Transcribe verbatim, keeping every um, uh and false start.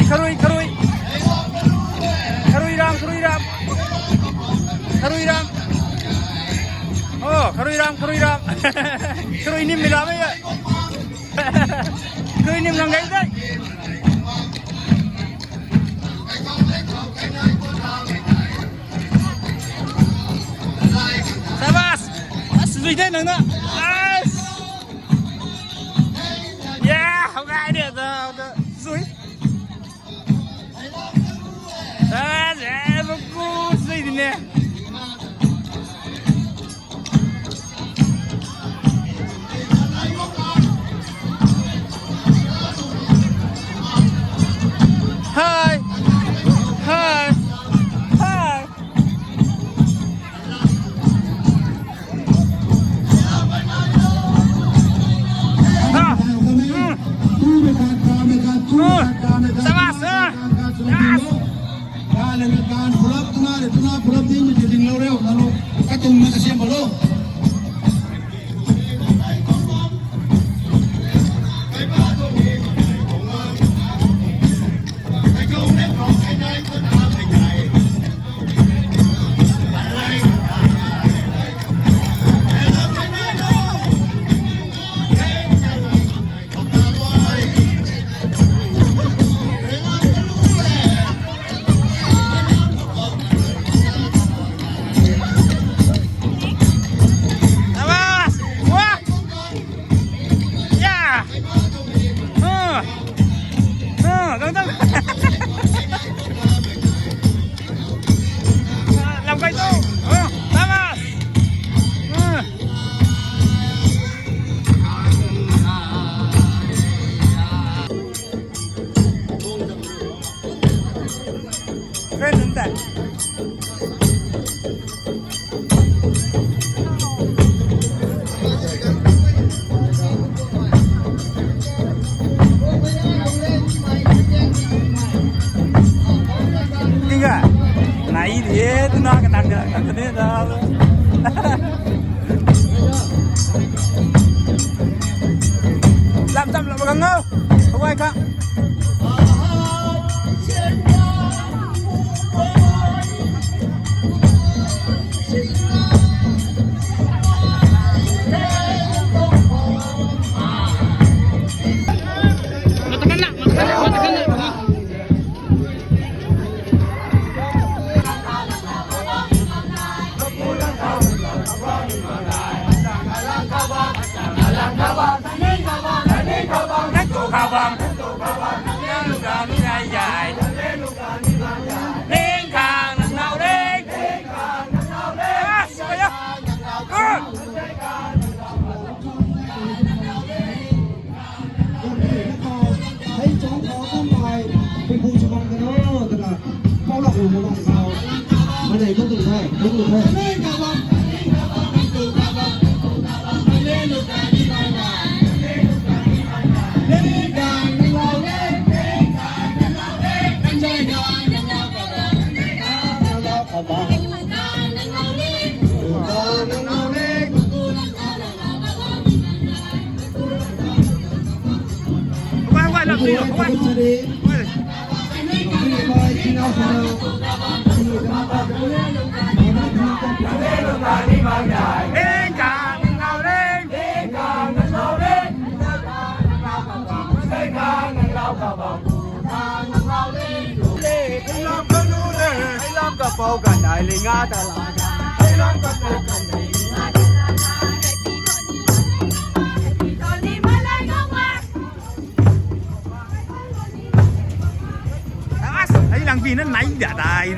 Kharui, kharui. Kharui ram, kharui ram. Kharui ram. Oh, kharui ram, kharui ram. Kharui nim mi lam e. Kharui nim lang gai dai. Sabas! As, zui de nang na. As! Yeah, how guy de da da. Zui. As, eh, bu bu zui de ne. Hi. Hi. Hi. Ah. Hmm. Hmm. Sabas, ah. Yes. Kan, kan, pulap tuna, tuna, pulap ding, ding, ding, lo, reu, na, lo. Katum na kasiam, lo. Ya. Huh. Huh, gang gang. Lam kai tu. Huh, tama. Huh. Friend, nunc ta. Tingga. Nai di e, tu na ka tang da, ka ne da. Lam tam lam ka ngau. Hawai ka. Ai lang pi na nai da dai.